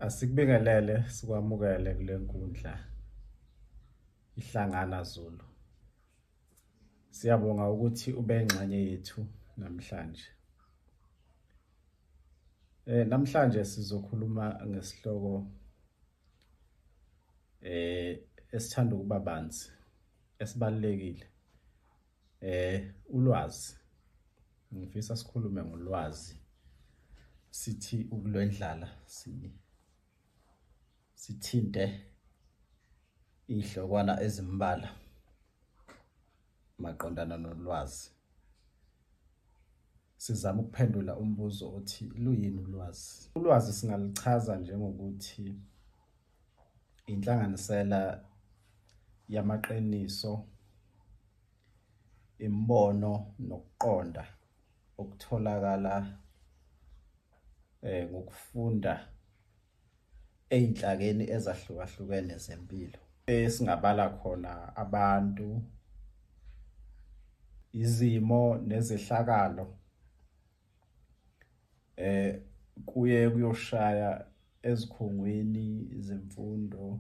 Asikubingelele sikwamukele kule nkundla iHlangana Zulu. Siyabonga ukuthi ube ingxenye yethu namhlanje. Namhlanje sizokhuluma ngesihloko esithanda ukuba banzi esibalulekile. Ulwazi. Ngifisa sikhulume ngolwazi. Sithi ukulwendlala sithinte iy'hlokwana ezimbala maqondana nolwazi. Sizama ukuphendula umbuzo othi luyini ulwazi? Ulwazi singaluchaza njengokuthi inhlanganisela yamaqiniso, imibono nokuqonda okutholakala ngokufunda ey'nhlakeni ezahlukahlukene zempilo. Esingabala khona abantu, izimo nezehlakalo kuye kuyoshaya ezikhungweni zemfundo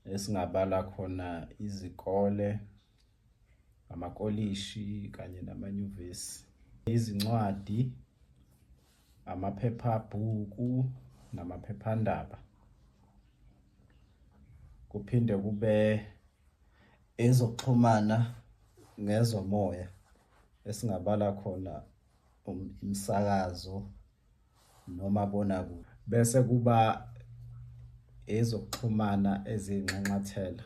esingabala khona izikole, amakolishi kanye namanyuvesi, izincwadi, amaphephabhuku namaphephandaba. Kuphinde kube ezokuxhumana ngezomoya esingabala khona umsakazo nomabonakude. Bese kuba ezokuxhumana eziyinxanxathela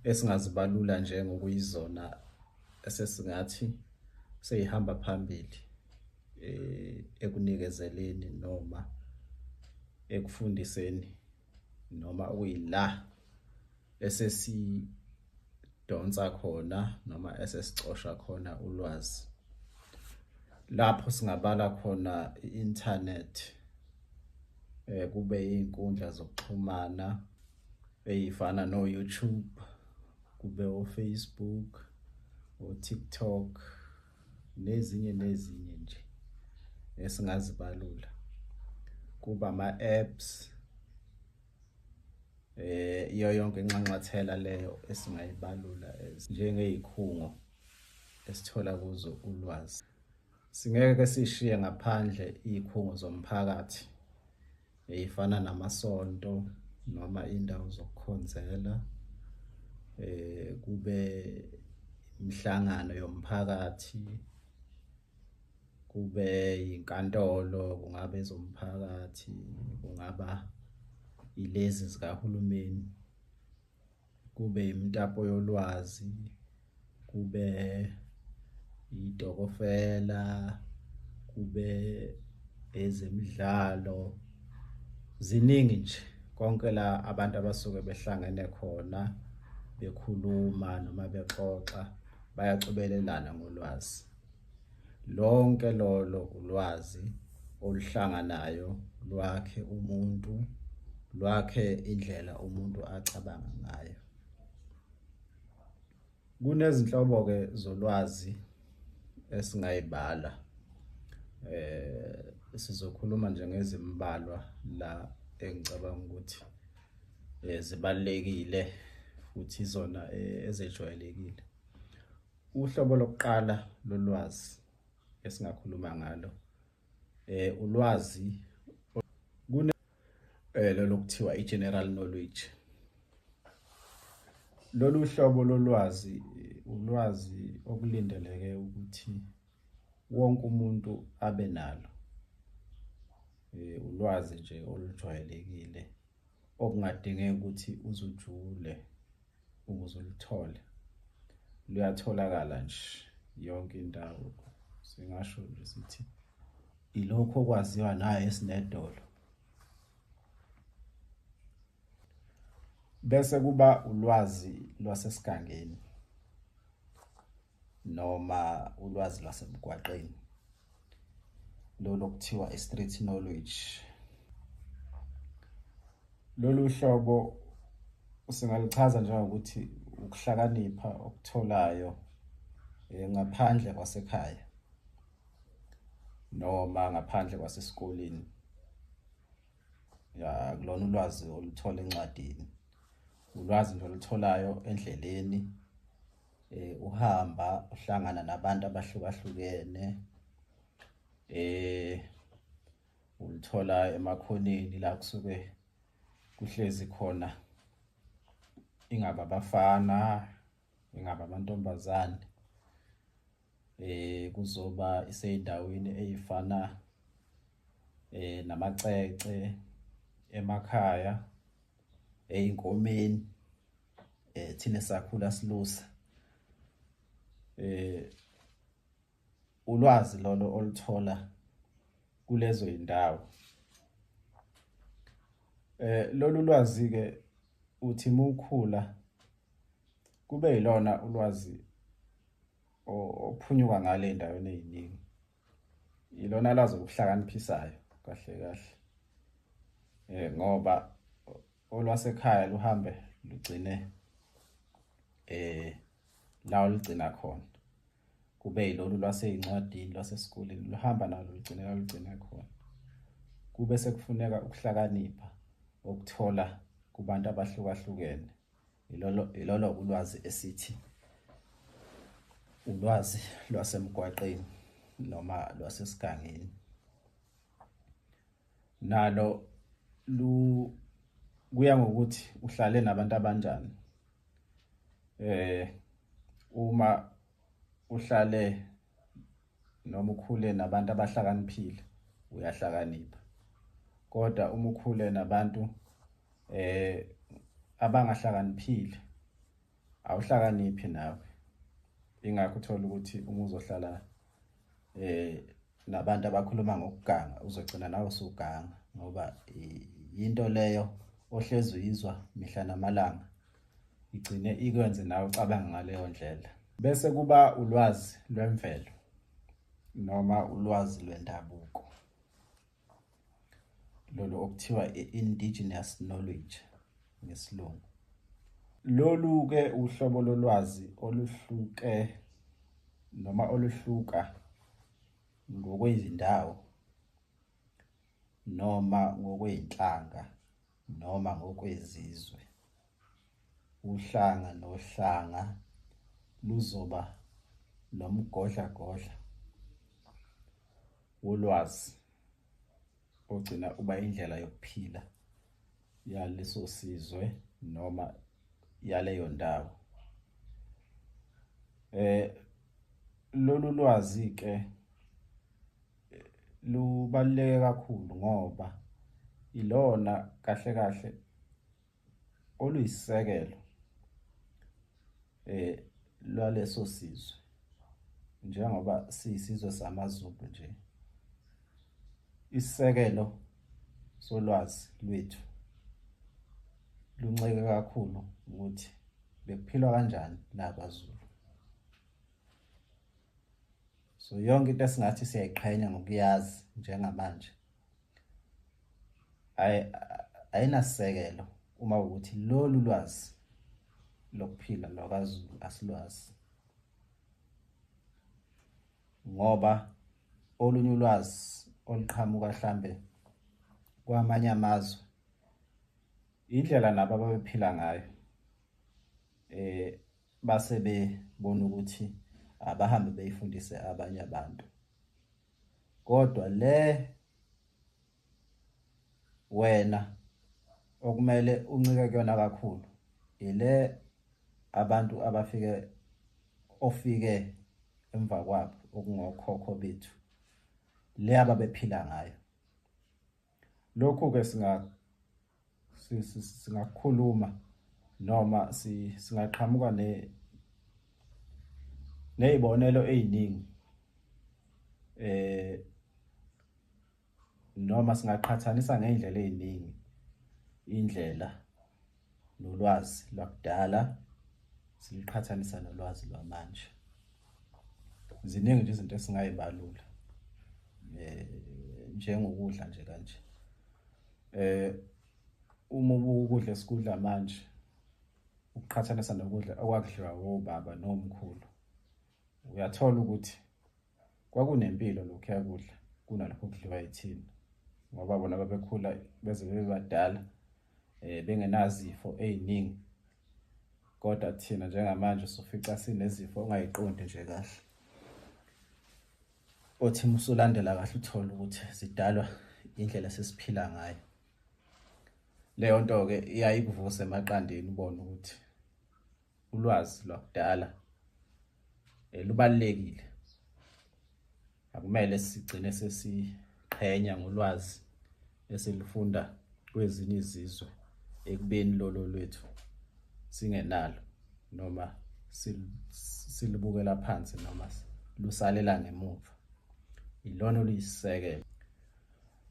esingazibalula njengokuyizona esesingathi seyihamba phambili ekunikezeleni noma ekufundiseni noma okuyila esesidonsa khona noma esesicosha khona ulwazi. Lapho singabala khona i-internet, kube iy'nkundla zokuxhumana ey'fana no-YouTube, kube o-Facebook, o-TikTok nezinye nezinye nje esingazibalula. Kuba ama-apps, iyo yonke inxanxathela leyo esingayibalula njengey'khungo esithola kuzo ulwazi. Singeke sishiye ngaphandle iy'khungo zomphakathi ey'fana namasonto noma iy'ndawo zokukhonzela, kube imihlangano yomphakathi, kube yinkantolo, kungaba ezomphakathi, kungaba ilezi zikahulumeni, kube imitapo yolwazi, kube itokofela, kube ezemidlalo. Ziningi nje konke la abantu abasuke behlangene khona bekhuluma noma bexoxa bayacobelelana ngolwazi. Lonke lolo ulwazi oluhlanganayo lwakhe umuntu, lwakhe indlela umuntu acabanga ngayo. Kunezinhlobo-ke zolwazi esingayibala, sizokhuluma nje ngezimbalwa la engicabanga ukuthi zibalulekile futhi izona ezejwayelekile. Uhlobo lokuqala lolwazi esingakhuluma ngalo ulwazi kune lolu okuthiwa i-general knowledge. Lolu hlobo lolwazi ulwazi okulindeleke ukuthi wonke umuntu abe nalo. Ulwazi nje olujwayelekile okungadingeki ukuthi uze ujule ukuze uluthole. Luyatholakala nje yonke indawo, singasho nje sithi ilokhu okwaziwa naye esinedolo. Bese kuba ulwazi lwasesigangeni noma ulwazi lwasemgwaqeni, lolu okuthiwa i-street knowledge. Lolu hlobo singaluchaza njengokuthi ukuhlakanipha okutholayo ngaphandle kwasekhaya noma ngaphandle kwasesikoleni. Akulona ulwazi oluthola encwadini, ulwazi nje olutholayo endleleni, uhamba uhlangana nabantu abahlukahlukene, uluthola emakhoneni la kusuke kuhlezi khona, ingaba abafana, ingaba amantombazane, kuzoba isey'ndaweni ey'fana namacece emakhaya, ey'nkomeni, thina sakhula silusa. Ulwazi lolo oluthola kulezo y'ndawo. Lolu lwazi-ke uthi mukhula kube yilona ulwazi ophunyuka ngale ey'ndaweni ey'ningi. Ilona lwazi olukuhlakaniphisayo kahle kahle, ngoba olwasekhaya luhambe lugcine la olugcina khona, kube yilolu lwasey'ncwadini lwasesikoleni luhamba nalo lugcine la olugcina khona. Kube sekufuneka ukuhlakanipha okuthola kubantu abahlukahlukene. Ilolo ulwazi esithi ulwazi lwasemgwaqeni noma lwasesigangeni. Nalo lu kuya ngokuthi uhlale nabantu abanjani. Uma uhlale noma ukhule nabantu abahlakaniphile, uyahlakanipha, kodwa uma ukhule nabantu abangahlakaniphile, awuhlakaniphi nawe. Ingakho uthola ukuthi uma uzohlala nabantu abakhuluma ngokuganga, uzogcina nawe usuganga, ngoba into leyo ohlezi uyizwa mihla namalanga igcine ikwenze nawe ucabange ngaleyo ndlela. Bese kuba ulwazi lwemvelo noma ulwazi lwendabuko, lolu okuthiwa i-indigenous knowledge ngesilungu. Lolu-ke uhlobo lolwazi oluhluke noma oluhluka ngokwezindawo noma ngokwey'nhlanga noma ngokwezizwe. Uhlanga nohlanga luzoba nomgodlagodla wolwazi ogcina uba indlela yokuphila yaleso sizwe noma yaleyo ndawo. Lolu lwazi-ke lubaluleke kakhulu ngoba ilona kahle kahle oluyisisekelo lwaleso sizwe. Njengoba siyisizwe samaZulu nje, isisekelo solwazi lwethu luncike kakhulu ukuthi bekuphilwa kanjani la kwaZulu. So yonke into esingathi siyayiqhenya ngokuyazi njengamanje ayinasisekelo uma ukuthi lolu lwazi lokuphila lwakaZulu asilwazi, ngoba olunye ulwazi oluqhamuka hlambe kwamanye amazwe, indlela nabo ababephila ngayo, base bebona ukuthi abahambe beyifundise abanye abantu. Kodwa le wena okumele uncike kuyona kakhulu ile abantu abafike ofike emva kwabo, okungokhokho bethu, le ababephila ngayo. Lokhu-ke singakukhuluma noma singaqhamuka ney'bonelo ey'ningi, noma singaqhathanisa ngey'ndlela ey'ningi indlela nolwazi lwakudala siluqhathanisa nolwazi lwamanje. Ziningi nje izinto esingay'balula, njengokudla nje kanje. Uma ubuka ukudla esikudla manje ukuqhathanisa nokudla okwakudliwa obaba nomkhulu, uyathola ukuthi kwakunempilo lokhuya kudla kunalokhu okudliwa yithina, ngoba bona babekhula beze bebe badala. Bengenazifo ey'ningi, kodwa thina njengamanje usufica sinezifo ongayiqondi nje kahle, othi uma usulandela kahle uthole ukuthi zidalwa indlela esesiphila ngayo. Leyo nto-ke iyaye ikuvuse emaqandeni, ubone ukuthi ulwazi lwakudala lubalulekile. Akumele sigcine sesiqhenya ngolwazi esilufunda kwezinye izizwe ekubeni lolo lwethu singenalo, noma silubukela phansi, noma lusalela ngemuva. Ilona oluyisisekelo.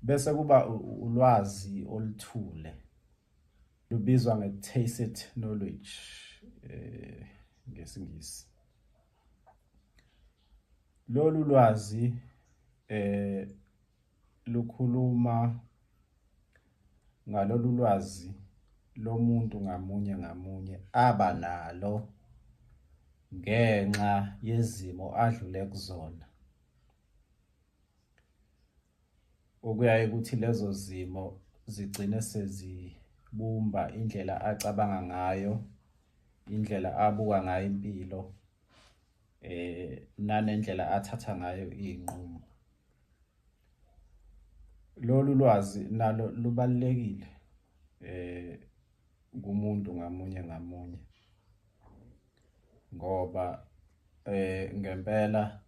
Bese kuba ulwazi oluthule, lubizwa nge-tacit knowledge ngesiNgisi. Lolu lwazi lukhuluma ngalolu lwazi lomuntu ngamunye ngamunye aba nalo ngenxa yezimo adlule kuzona, okuyaye ukuthi lezo zimo zigcine sezibumba indlela acabanga ngayo, indlela abuka ngayo impilo, nanendlela athatha ngayo iy'nqumo. Lolu lwazi nalo lubalulekile kumuntu ngamunye ngamunye, ngoba ngempela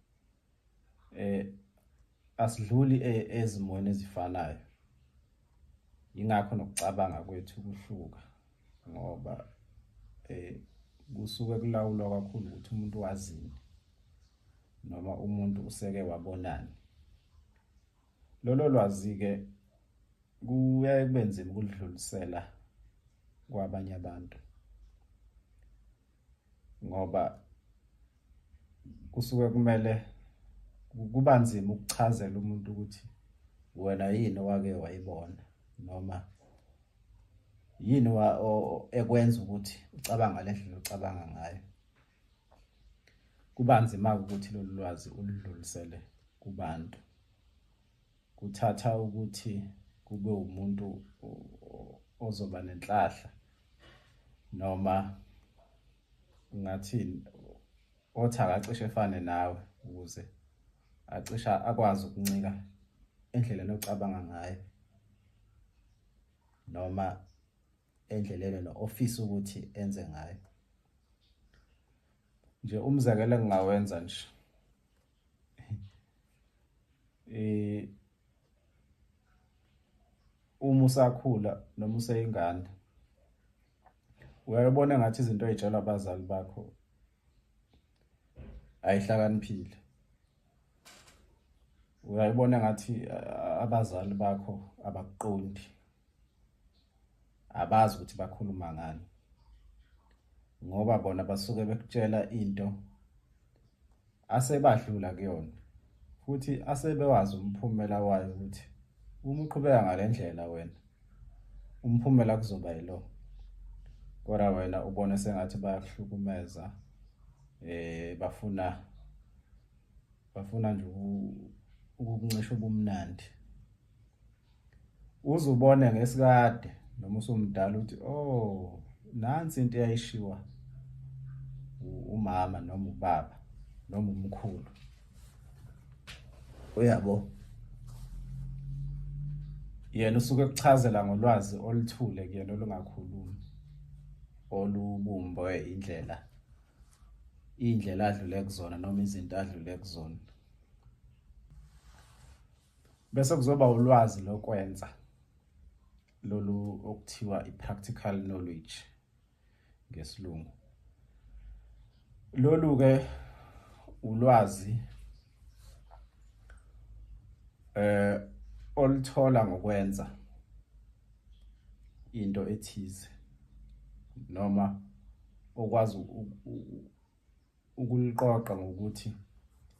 asidluli ezimweni ezifanayo. Yingakho nokucabanga kwethu kuhluka, ngoba kusuke kulawulwa kakhulu ukuthi umuntu wazini noma umuntu useke wabonani. Lolo lwazi-ke kuyaye kube nzima ukuludlulisela kwabanye abantu, ngoba kusuke kumele kuba nzima ukuchazela umuntu ukuthi wena yini owake wayibona, noma yini ekwenza ukuthi ucabanga ngale ndlela ocabanga ngayo. Kuba nzima-ke ukuthi lolu lwazi uludlulisele kubantu. Kuthatha ukuthi kube umuntu ozoba nenhlahla, noma ungathini, othi akacishe efane nawe, ukuze acishe akwazi ukuncika endleleni ocabanga ngayo, noma endleleni wena ofisa ukuthi enze ngayo. Nje umzekelo engingawenza nje, uma usakhula noma useyingane, uyayibona engathi izinto oy'tshelwa abazali bakho ayihlakaniphile. Uyayibona engathi abazali bakho abakuqondi, abazi ukuthi bakhuluma ngani, ngoba bona basuke bekutshela into asebadlula kuyona, futhi asebewazi umphumela wayo ukuthi uma uqhubeka ngale ndlela wena umphumela kuzoba yilo. Kodwa wena ubone sengathi bayakuhlukumeza, bafuna nje ukukuncisha ubumnandi. Uze ubone ngesikade noma usumdala ukuthi oh, nansi into eyayishiwa umama noma ubaba noma umkhulu, uyabo. Yena usuke ekuchazela ngolwazi oluthule kuyena, olungakhulumi, olubumbwe indlela adlule kuzona noma izinto adlule kuzona. Bese kuzoba ulwazi lokwenza, lolu okuthiwa i-practical knowledge ngesilungu. Lolu-ke ulwazi oluthola ngokwenza into ethize, noma okwazi ukuliqoqa ngokuthi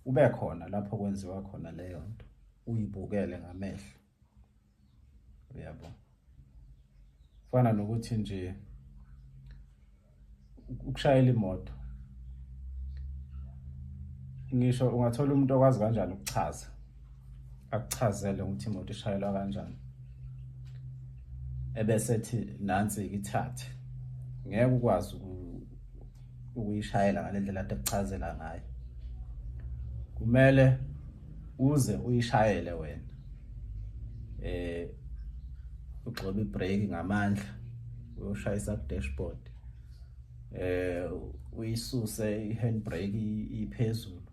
ube khona lapho kwenziwa khona leyo nto, uyibukele ngamehlo, uyabo. Kufana nokuthi nje ukushayela imoto, ngisho ungathola umuntu okwazi kanjani ukuchaza, akuchazele ukuthi imoto ishayelwa kanjani. Ebese ethi nansi-ke ithathe. Ngeke ukwazi ukuyishayela ngale ndlela ade ekuchazela ngayo. Kumele uze uyishayele wena. Ugxobe ibhreki ngamandla uyoshayisa ku-dashboard. Uyisuse i-handbrake iphezulu.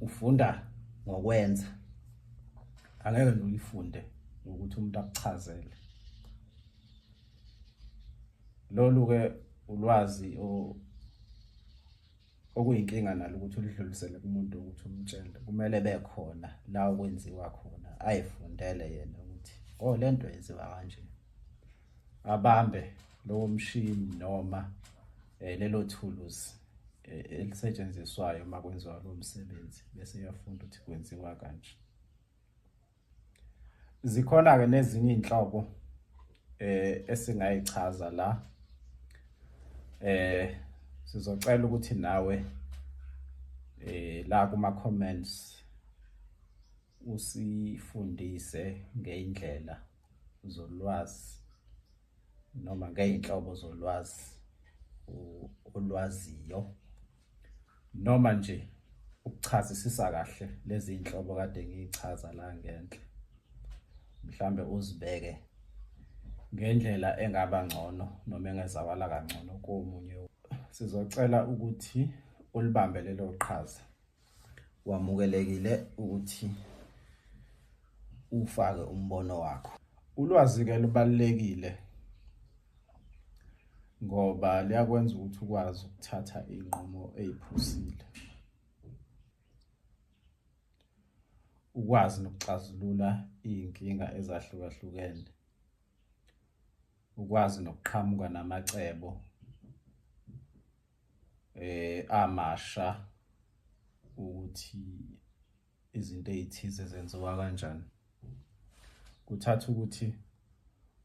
Ufunda ngokwenza. Angeke nje uyifunde ngokuthi umuntu akuchazele. Lolu ke ulwazi okuyinkinga nalo ukuthi ulidlulisele kumuntu ukuthi umtshele. Kumele bekhona la okwenziwa khona, ayifundele yena ukuthi oh lento yenziwa kanje. Abambe lowo mshini noma lelo thuluzi elisetshenziswayo uma kwenziwa lowo msebenzi, bese uyafunda ukuthi kwenziwa kanje. Zikhona-ke nezinye iy'nhlobo esingayichaza la. Sizocela ukuthi nawe la kuma-comments usifundise ngey'ndlela zolwazi noma ngey'nhlobo zolwazi olwaziyo, noma nje ukuchazisisa kahle lezi iy'nhlobo kade ngiyichaza la ngenhla, mhlambe uzibeke ngendlela engaba ngcono noma engezwakala kangcono komunye. Sizocela ukuthi ulibambe lelo qhaza. Wamukelekile ukuthi ufake umbono wakho. Ulwazi-ke lubalulekile ngoba liyakwenza ukuthi ukwazi ukuthatha iy'nqumo ey'phusile, ukwazi nokuxazulula iy'nkinga ezahlukahlukene, ukwazi nokuqhamuka namacebo amasha ukuthi izinto ey'thize zenziwa kanjani. Kuthatha ukuthi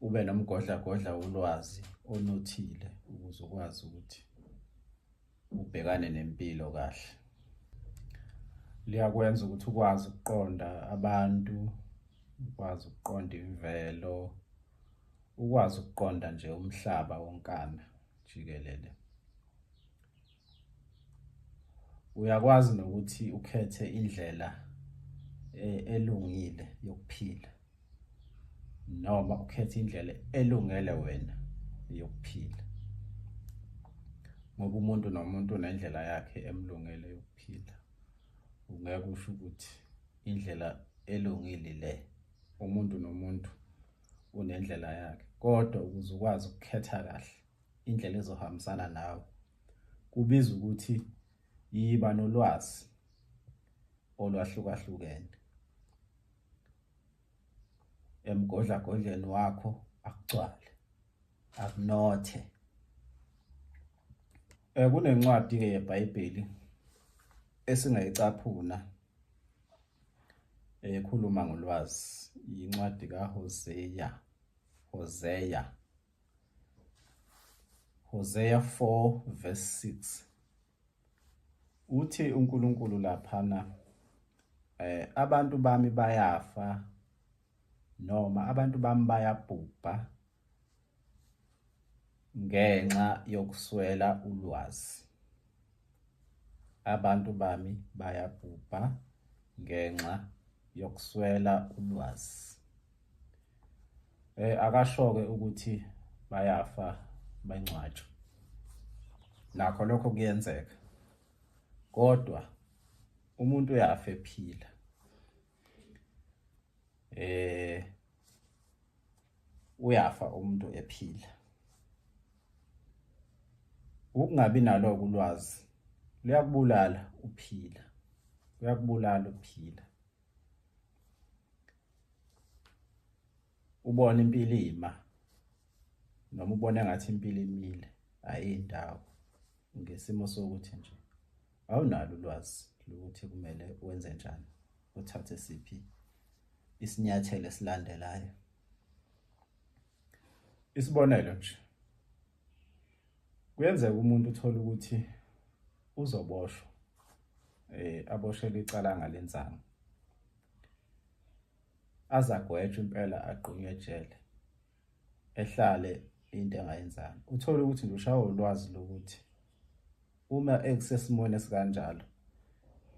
ube nomgodlagodla wolwazi onothile ukuze ukwazi ukuthi ubhekane nempilo kahle. Liyakwenza ukuthi ukwazi ukuqonda abantu, ukwazi ukuqonda imvelo, ukwazi ukuqonda nje umhlaba wonkana jikelele. Uyakwazi nokuthi ukhethe indlela elungile yokuphila noma ukhethe indlela elungele wena yokuphila, ngoba umuntu nomuntu unendlela yakhe emlungele yokuphila. Ungeke usho ukuthi indlela elungile le, umuntu nomuntu unendlela yakhe, kodwa ukuze ukwazi ukukhetha kahle indlela ezohambisana nawe kubiza ukuthi yiba nolwazi olwahlukahlukene emgodlagodleni wakho, akugcwale akunothe. Kunencwadi-ke yeBhayibheli esingayicaphuna ekhuluma ngolwazi, incwadi kaHoseya, Hosea. Hosea 4 verse 6. Uthi uNkulunkulu laphana abantu bami bayafa noma abantu bami bayabhubha ngenxa yokuswela ulwazi. Abantu bami bayabhubha ngenxa yokuswela ulwazi. Akasho-ke ukuthi bayafa bangcwatshwe. Nakho lokho kuyenzeka. Kodwa umuntu uyafa ephila. Uyafa umuntu ephila. Ukungabi nalo ulwazi luyakubulala uphila. Kuyakubulala ukuphila. Ubona impilo ima noma ubone ngathi impilo imile, ayindawo ngesimo sokuthi nje awunalo ulwazi lokuthi kumele wenze njani, uthathe siphi isinyathelo esilandelayo. Isibonelo nje, kuyenzeka umuntu uthole ukuthi uzoboshwa, aboshelwe icala angalenzanga, aze agwetshwe impela agqunywe ejele. ehlale into engayenzanga. Uthole ukuthi nje ushawa ulwazi lokuthi uma ekusesimweni esikanjalo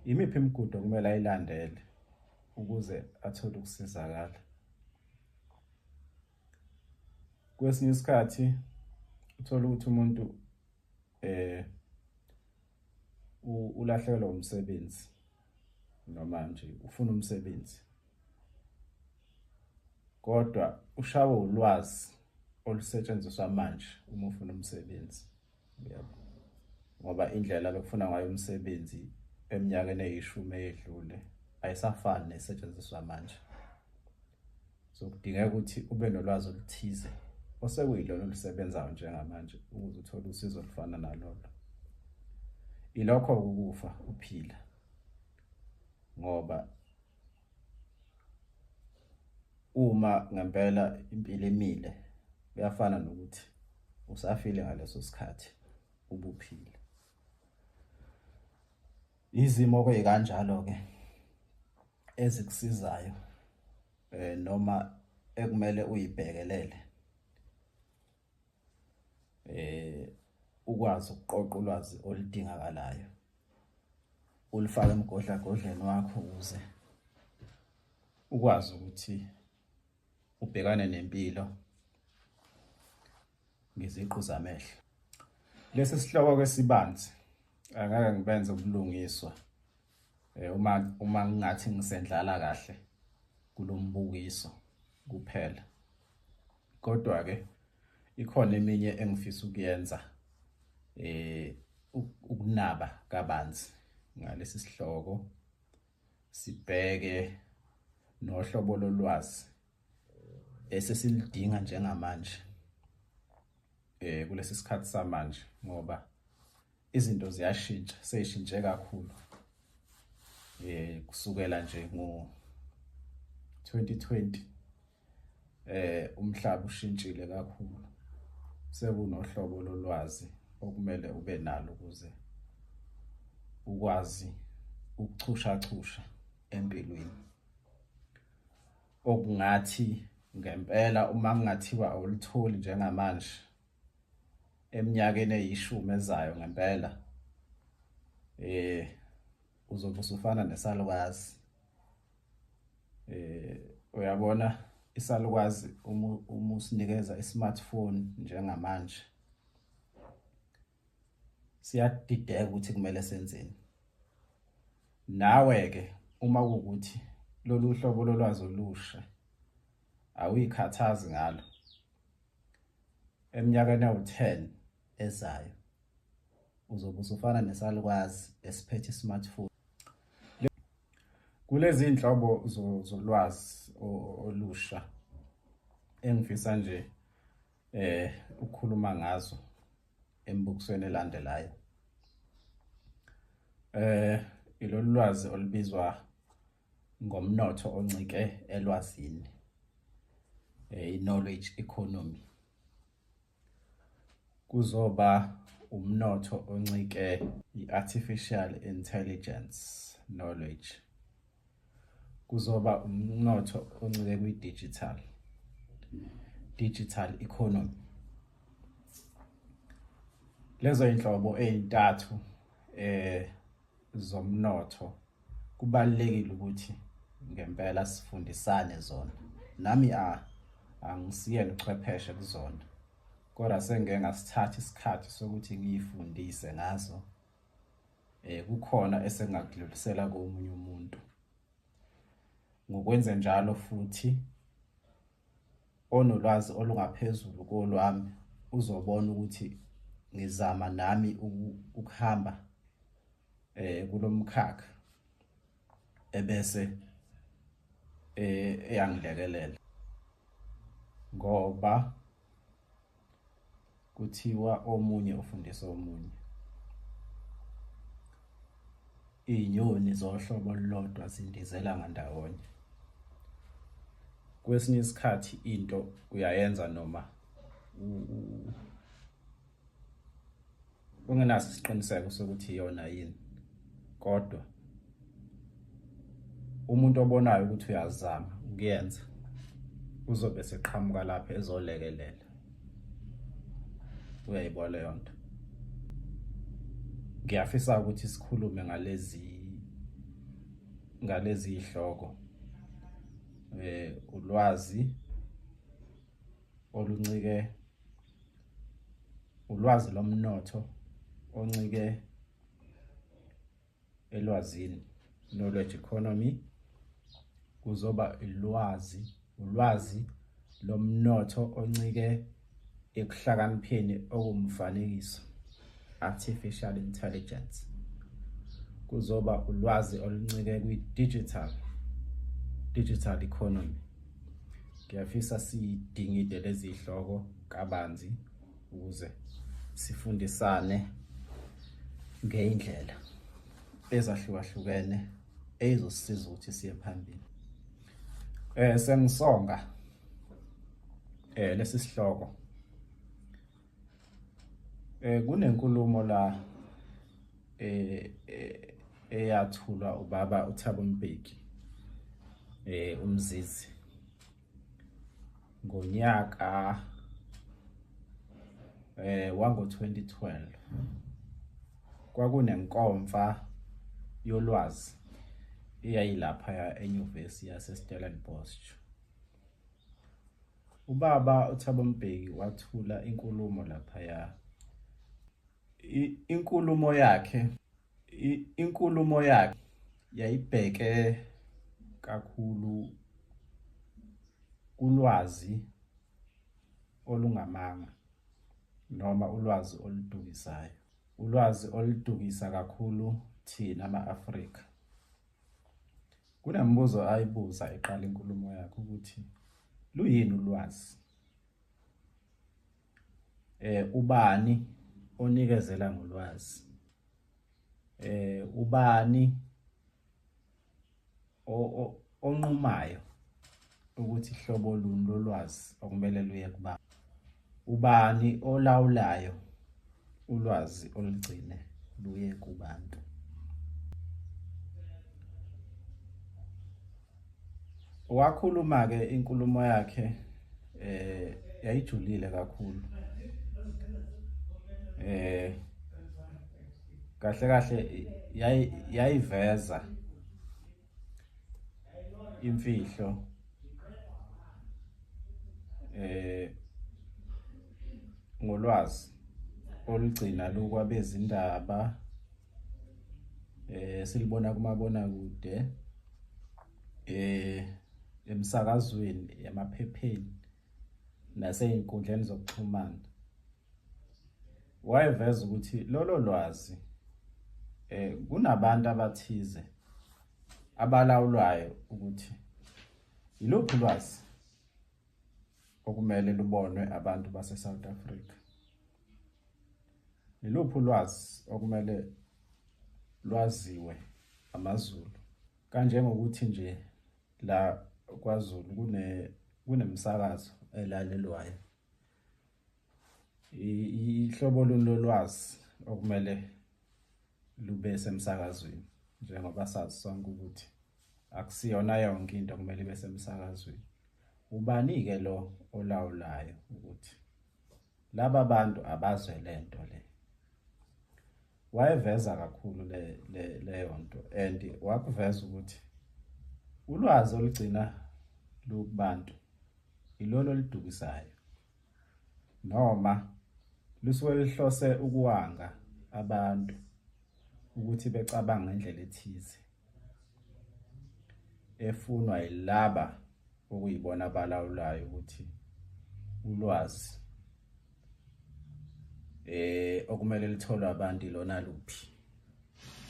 imiphi imigudu okumele ayilandele ukuze athole ukusizakala. Kwesinye isikhathi uthola ukuthi umuntu ulahlekelwa umsebenzi noma nje ufuna umsebenzi, kodwa ushawe ulwazi olusetshenziswa manje uma ufuna umsebenzi, uyabo, ngoba indlela bekufuna ngayo umsebenzi eminyakeni eyishumi eyedlule ayisafani nesetshenziswa manje. So kudingeka ukuthi ube nolwazi oluthize osekuyilona olusebenzayo njengamanje ukuze uthole usizo olufana nalolo. Ilokho ukufa uphila, ngoba uma ngempela impilo imile kuyafana nokuthi usafile ngaleso sikhathi ubuphila. Izimo ke kanjalo ke ezikusizayo noma ekumele uyibhekelele ukwazi ukuqoqa ulwazi oludingakalayo ulifake emgodlagodleni wakho ukuze ukwazi ukuthi ubhekane nempilo ngeziqu zamehlo. Lesi sihloko ke sibanzi, angeke ngibenze ubulungiswa uma ngingathi ngisendlala kahle kulombukiso kuphela, kodwa ke ikhona eminye engifisa ukuyenza ukunaba kabanzi ngalesi sihloko, sibheke nohlobo lolwazi esesilidinga njengamanje kulesi sikhathi samanje, ngoba izinto ziyashintsha, seyishintshe kakhulu kusukela nje ngo 2020 umhlaba ushintshile kakhulu, sekunohlobo lolwazi okumele ube nalo ukuze ukwazi ukuchusha-chusha empilweni, okungathi ngempela uma kungathiwa awulutholi njengamanje eminyakeni eyishumi ezayo ngempela uzobe usufana nesalukazi. Uyabona isalukazi uma usinikeza i-smartphone njengamanje siyadideka ukuthi kumele senzeni. Nawe ke uma kuwukuthi lolu hlobo lolwazi olusha awuyikhathazi ngalo, eminyakeni ewu-10 ezayo uzobe usufana nesalukazi esiphethe i-smartphone. Kulezi iy'nhlobo zolwazi olusha engifisa nje ukukhuluma ngazo embukisweni elandelayo, ilolu lwazi olubizwa ngomnotho oncike elwazini, i-knowledge economy. Kuzoba umnotho oncike i-artificial intelligence knowledge, kuzoba umnotho oncike kwi-digital economy. Lezo inhlobo ezintathu zomnotho kubalulekile ukuthi ngempela sifundisane zona. Nami angisiyena uchwepheshe kuzona, kodwa sengike ngasithatha isikhathi sokuthi ngiyifundise ngazo. Kukhona esengakudlulisela komunye umuntu. Ngokwenze njalo futhi onolwazi olungaphezulu kolwami uzobona ukuthi ngizama nami ukuhamba kulomkhakha, ebese eyangilekelela, ngoba kuthiwa omunye ufundisa omunye. Iy'nyoni zohlobo olulodwa zindizela ngandawonye. Kwesinye isikhathi into uyayenza noma ungenaso isiqiniseko sokuthi iyona yini, kodwa umuntu obonayo ukuthi uyazama ukuyenza uzobe seqhamuka lapha ezolekelela. Uyayibona leyo nto. Ngiyafisa ukuthi sikhulume ngalezi hloko, ulwazi oluncike, ulwazi lomnotho oncike elwazini, knowledge economy. Kuzoba ulwazi lomnotho oncike ekuhlakanipheni okuwumfanekiso, artificial intelligence. Kuzoba ulwazi oluncike kwi-digital, digital economy. Ngiyafisa sidingide lezi hloko kabanzi ukuze sifundisane ngey'ndlela ezahlukahlukene ey'zosisiza ukuthi siye phambili. Sengisonga lesi sihloko, kunenkulumo la eyathulwa ubaba uThabo Mbeki, uMzizi, ngonyaka wango 2012. Kwakunenkomfa yolwazi eyayilapha enyuvesi yase-Stellenbosch. Ubaba uThabo Mbeki wathula inkulumo laphaya. Inkulumo yakhe yayibheke kakhulu kulwazi olungamanga noma ulwazi oludukisayo, ulwazi oludukisa kakhulu thina ma-Afrika. Kunemibuzo ayibuza eqala inkulumo yakhe ukuthi luyini ulwazi? Ubani onikezela ngolwazi? Ubani onqumayo ukuthi hlobo luni lolwazi okumele luye kuba? Ubani olawulayo ulwazi olugcine luye kubantu? Wakhuluma-ke, inkulumo yakhe yayijulile kakhulu. Kahle kahle yayiveza imfihlo ngolwazi olugcina lukwabezindaba, silibona kumabonakude, emsakazweni, emaphepheni nasey'nkundleni zokuxhumana. Wayeveza ukuthi lolo lwazi kunabantu abathize abalawulwayo ukuthi yiluphi ulwazi okumele lubonwe abantu base-South Africa, yiluphi ulwazi okumele lwaziwe amaZulu. Kanjengokuthi nje la kwaZulu kunemsakazo elalelwayo, ihlobo luni lolwazi okumele lube semsakazweni, njengoba sazi sonke ukuthi akusiyona yonke into okumele ibe semsakazweni. Ubani-ke lo olawulayo ukuthi laba bantu abazwe lento le? Wayeveza kakhulu leyo nto, and wakuveza ukuthi ulwazi olugcina lukubantu ilolo oludukisayo noma lusuke luhlose ukuwanga abantu ukuthi becabange ngendlela ethize efunwa yilaba okuyibona abalawulayo ukuthi ulwazi okumele litholwe abantu ilona luphi.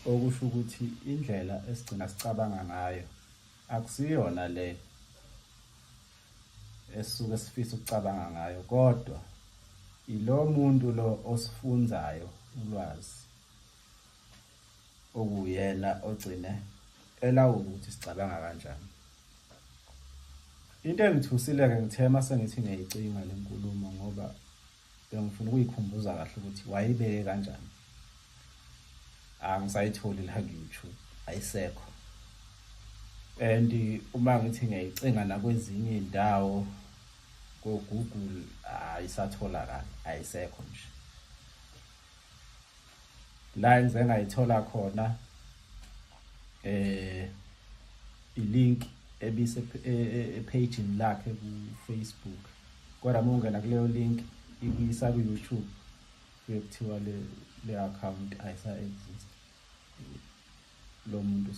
Okusho ukuthi indlela esigcina sicabanga ngayo akusiyona le esisuke sifisa ukucabanga ngayo, kodwa ilo muntu lo osifunzayo ulwazi okuyena ogcine elawula ukuthi sicabanga kanjani. Into engithusile-ke, ngithe uma sengithi ngiyayicinga le nkulumo ngoba bengifuna ukuyikhumbuza kahle ukuthi wayibeke kanjani, angisayitholi la ku-YouTube, ayisekho. And uma ngithi ngiyayicinga nakwezinye iy'ndawo ko-Google, ayisatholakali, ayisekho nje. La engize ngayithola khona i-link ebise e-page-ini lakhe ku-Facebook, kodwa uma ungena kuleyo link ikuyisa ku-YouTube, kuye kuthiwa le account ayisa-exist, lo muntu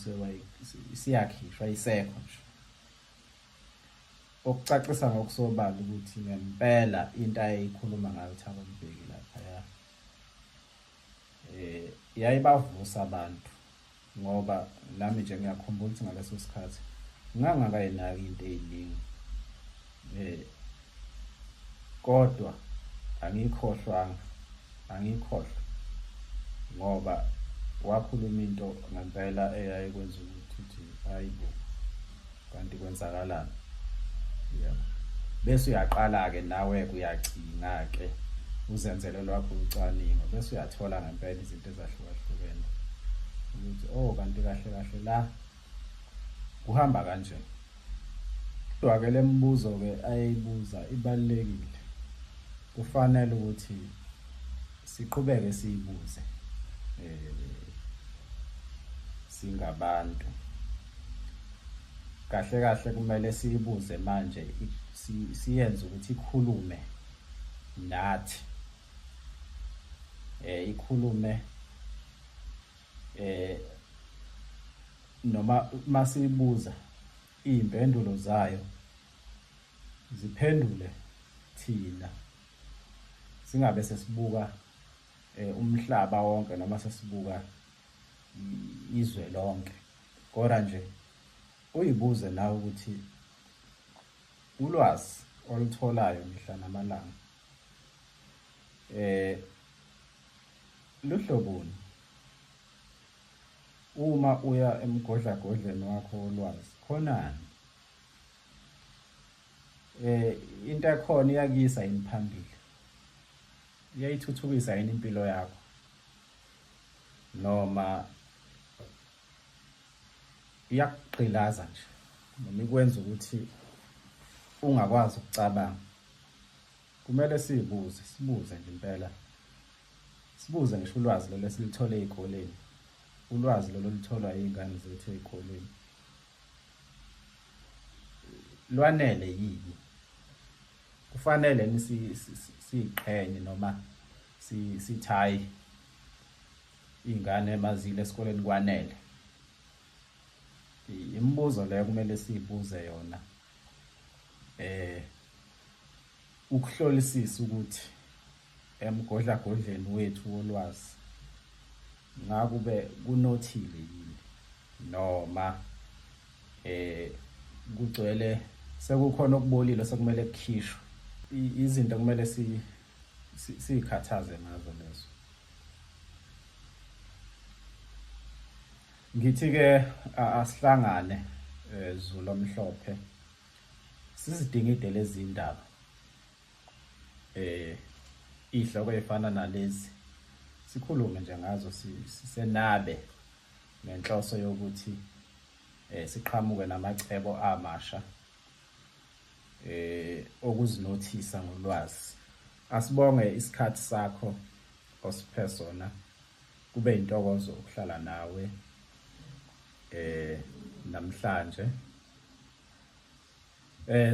isiyakhishwa, ayisekho nje. Okucacisa ngokusobala ukuthi ngempela into ayeyikhuluma ngayo uThabo Mbeki laphaya yayibavusa abantu, ngoba nami nje ngiyakhumbula ukuthi ngaleso sikhathi ngangingakayinaki into ey'ningi, kodwa angiyikhohlwanga, angiyikhohlwa ngoba wakhuluma into ngempela eyayikwenza ukuthi uthi hayi bo, kanti kwenzakalani. Yebo, bese uyaqala-ke nawe-ke uyacinga-ke uzenzele lwakho ucwaningo, bese uyathola ngempela izinto ezahlukahlukene ukuthi oh kanti kahle kahle la kuhamba kanje. Kodwa-ke le mibuzo-ke ayeyibuza ibalulekile, kufanele ukuthi siqhubeke siyibuze singabantu. Kahle kahle kumele siyibuze manje, siyenze ukuthi ikhulume nathi, ikhulume noma masiyibuza iy'mpendulo zayo ziphendule thina, singabe sesibuka umhlaba wonke noma sesibuka izwe lonke, kodwa nje uyibuze nawe ukuthi ulwazi olutholayo mihla namalanga luhloboni. Uma uya emgodlagodleni wakho wolwazi, khonani into ekhona iyakuyisa yini phambili, iyayithuthukisa yini impilo yakho, noma iyakugqilaza nje, noma ikwenza ukuthi ungakwazi ukucabanga. Kumele siyibuze, sibuze nje impela, sibuze ngisho ulwazi lolu esilithole ey'koleni, ulwazi lolu olutholwa iy'ngane zethu ey'koleni lwanele yini? Kufanele yini siyiqhenye noma sithi hhayi iy'ngane mazile esikoleni kwanele? Imibuzo leyo kumele siyibuze yona, ukuhlolisisa ukuthi emgodlagodleni wethu wolwazi ngakube kunothile yini, noma kugcwele sekukhona okubolile sekumele kukhishwe. Izinto kumele siy'khathaze ngazo lezo. Ngithi-ke asihlangane Zulu omhlophe, sizidingide lezi ndaba, iy'hloko ey'fana nalezi sikhulume nje ngazo, sisenabe ngenhloso yokuthi siqhamuke namacebo amasha okuzinothisa ngolwazi. Asibonge isikhathi sakho osiphe sona, kube intokozo ukuhlala nawe namhlanje.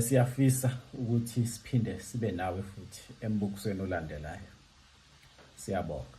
Siyafisa ukuthi siphinde sibe nawe futhi embukisweni olandelayo. Siyabonga.